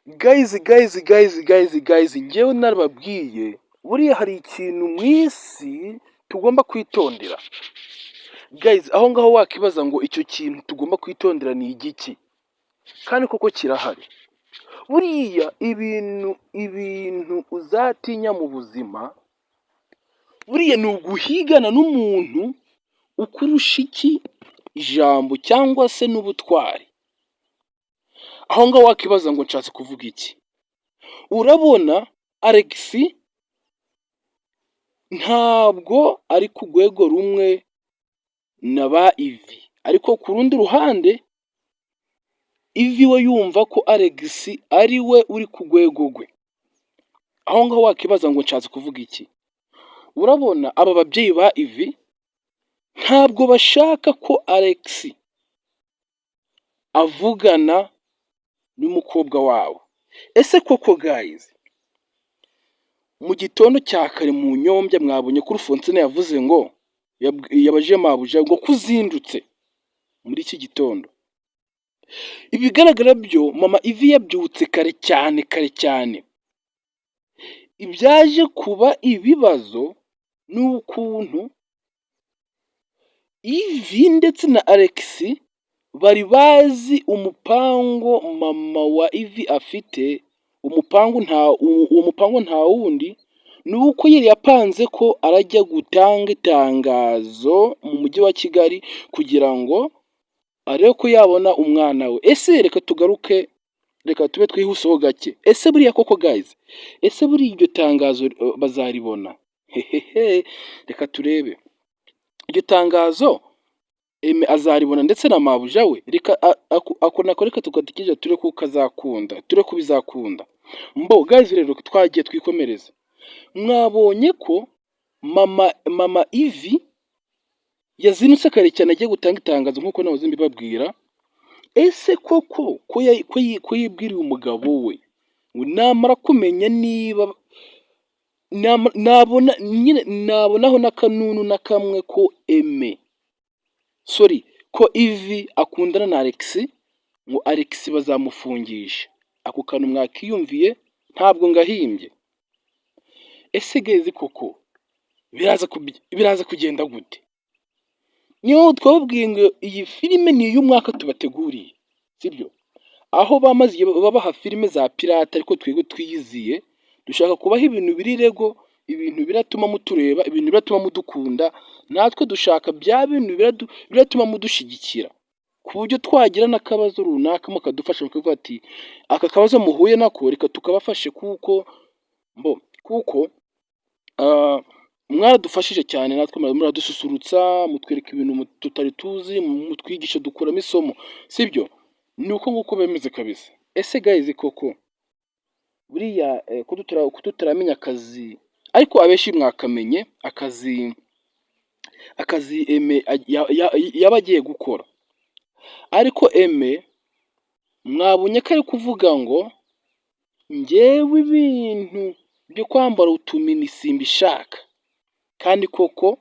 Guys, guys, guys, guys, guys, njyewe narababwiye, buriya hari ikintu mu isi tugomba kwitondera. Guys, aho ngaho wakibaza ngo icyo kintu tugomba kwitondera ni igiki? Kandi koko kirahari. Buriya ibintu uzatinya mu buzima, buriya ni uguhigana n'umuntu ukurusha iki? Ijambo cyangwa se n'ubutwari. Aho ngaho wakibaza ngo nshatse kuvuga iki? Urabona Alex ntabwo ari ku rwego rumwe na ba Ivi, ariko ku rundi ruhande Ivi we yumva ko Alex ari we uri ku rwego rwe. Aho ngaho wakibaza ngo nshatse kuvuga iki? Urabona aba babyeyi ba Ivi ntabwo bashaka ko Alex avugana n'umukobwa wabo. Ese koko guys, mu gitondo cya kare mu nyombya mwabonye ko Alphonsine yavuze ngo, yabajije mabuja ngo ko uzindutse muri iki gitondo? Ibigaragara byo mama Ivi yabyutse kare cyane, kare cyane. Ibyaje kuba ibibazo ni ukuntu Ivi ndetse na Alex bari bazi umupango mama wa Ivi afite. Umupangu nta uwo mupango nta wundi, ni uko yari yapanze ko arajya gutanga itangazo mu mujyi wa Kigali kugira ngo arebe ko yabona umwana we. Ese reka tugaruke, reka tube twihuseho gake. Ese buriya koko guys, ese buriya iryo tangazo bazaribona? Hehehe, reka turebe. Iryo tangazo Aime azaribona ndetse na mabuja we? Reka ako nako reka tugategereze turebe ko kazakunda, turebe ko bizakunda. Mbo guys rero, twagiye twikomereze. Mwabonye ko mama Ivi yazindutse kare cyane agiye gutanga itangazo nk'uko nahoze mbibabwira. Ese koko ko yibwiriye umugabo we ngo namara kumenya niba nabona nyine nabonaho n'akanunu na kamwe ko Aime, sorry, ko Ivi akundana na Alex, ngo Alex bazamufungisha. Ako kantu mwakiyumviye, ntabwo ngahimbye. Ese guys, koko biraza kugenda gute? Niyo twababwiye ngo iyi filime ni iy'umwaka tubateguriye, sibyo? Aho bamaze igihe babaha filime za pirate, ariko twebwe twiyiziye, dushaka kubaha ibintu biri legal, ibintu biratuma mutureba, ibintu biratuma mudukunda. Natwe dushaka bya bintu biratuma mudushyigikira, ku buryo twagira n'akabazo runaka mukadufasha, mukavuga ati: "Aka kabazo muhuye nako reka tukabafashe," kuko mbo kuko mwaradufashije cyane. Natwe muradususurutsa, mutwereka ibintu tutari tuzi, mutwigisha, dukuramo isomo, sibyo? Ni uko nguko bemeze kabisa. Ese guys, koko buriya ko tutaramenya akazi, ariko abenshi mwakamenye akazi Aime yaba agiye gukora? Ariko Aime mwabonye ko ari kuvuga ngo: "Njyewe ibintu byo kwambara utumini simbishaka." Kandi koko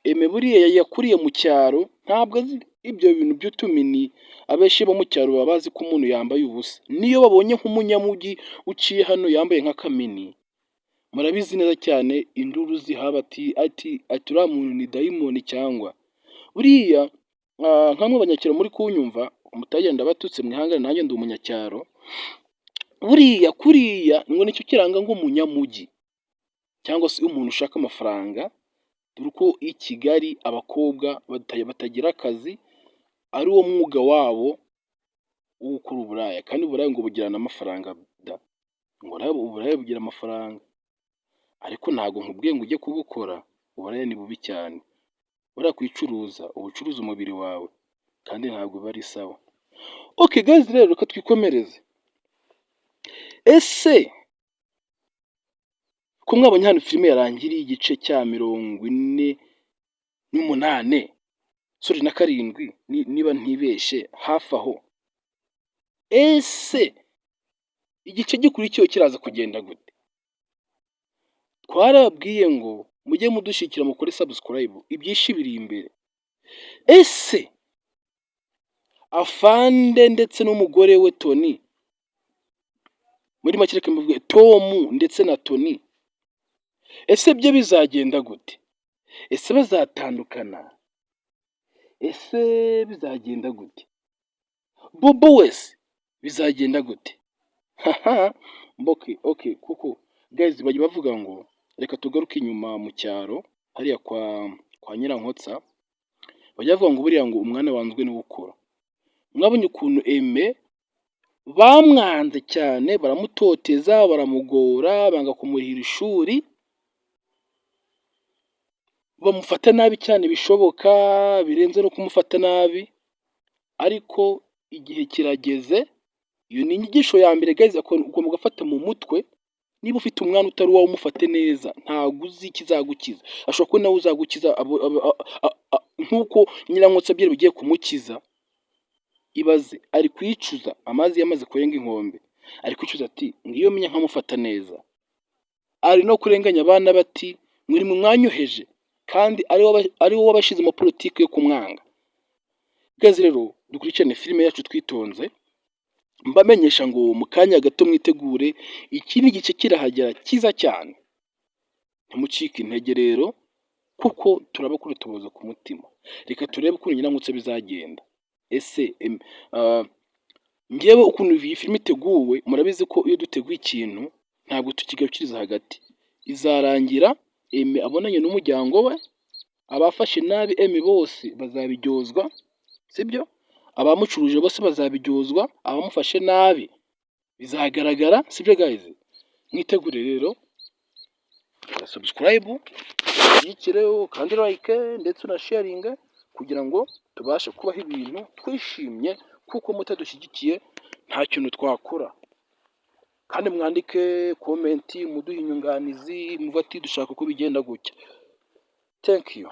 Aime buriya yakuriye mu cyaro, ntabwo azi ibyo bintu by'utumini. Abenshi bo mu cyaro baba bazi ko umuntu yambaye ubusa. Niyo babonye nk'umunyamujyi uciye hano yambaye nk'akamini, murabizi neza cyane induru zihaba, ati "Uriya muntu ni dayimoni." Cyangwa buriya nkamwe abanyacyaro muri kunyumva, mutagenda batutse, mwihangane, nanjye ndi umunyacyaro. Buriya kuriya ngo nicyo kiranga nk'umunyamujyi cyangwa se umuntu ushaka amafaranga, dore ko i Kigali abakobwa batagira akazi, ari wo mwuga wabo wo gukora uburaya. Kandi uburaya ngo bugira n'amafaranga da, ngo uburaya bugira amafaranga, ariko ntabwo nkubwiye ngo ujye kubukora. Uburaya ni bubi cyane. Buriya kwicuruza uba ucuruza umubiri wawe, kandi ntabwo biba ari sawa. Okay guys, rero reka twikomereze. Ese ko mwabonye hano filime yarangiriye igice cya 48, sorry, na karindwi niba ntibeshe, hafi aho, ese igice gikurikiyeho kiraza kugenda gute? Twarababwiye ngo mujye mudushyigikira, mukore subscribe, ibyinshi biri imbere. Ese Afande ndetse n'umugore we Tony Muri make reka mbivuge, Tom ndetse na Tony, ese byo bizagenda gute? Ese bazatandukana? Ese bizagenda gute? Bobo wese bizagenda gute? Haha, okay, kuko guys, bajya bavuga ngo reka tugaruke inyuma mu cyaro hariya kwa Nyirankotsa, bajya bavuga ngo buriya ngo umwana wanzwe niwe ukura. Mwabonye ukuntu Aime bamwanze cyane, baramutoteza, baramugora, banga kumurihira ishuri, bamufata nabi cyane bishoboka, birenze no kumufata nabi, ariko igihe kirageze. Iyo ni inyigisho ya mbere, guys, ugomba gufata mu mutwe. Niba ufite umwana utari uwawe, umufate neza, ntabwo uzi ikizagukiza. Ashobora kuba nawe uzagukiza nk'uko Nyirankotsa byari bigiye kumukiza. Ibaze, ari kwicuza, amazi yamaze kurenga inkombe, ari kwicuza ati: "Ngiyo menya nkamufata neza." Ari no kurenganya abana bati: "Muri mu mwanyoheje", kandi ari wowe wabashyizemo politiki yo kumwanga. Guys, rero dukurikirane filime yacu twitonze. Mbamenyesha ngo mu kanya gato mwitegure, ikindi gice kirahagera cyiza cyane. Ntimucike intege rero, kuko turabakuru tuboza ku mutima. Reka turebe ukuntu Nyirankotsa bizagenda. Ese ngewe ukuntu iyi filime iteguwe, murabizi ko iyo duteguye ikintu ntabwo tukigarukiriza hagati. Izarangira Aime abonanye n'umuryango we, abafashe nabi Aime bose bazabiryozwa, sibyo? Abamucuruje bose bazabiryozwa, abamufashe nabi bizagaragara, sibyo guys? Mwitegure rero, kora subscribe, ushyigikire, kandi like ndetse unasharinge kugira ngo tubashe kubaho ibintu twishimye, kuko mutadushyigikiye nta kintu twakora. Kandi mwandike comment, muduhe inyunganizi, muvuge ati: "Dushaka ko bigenda gutya." Thank you.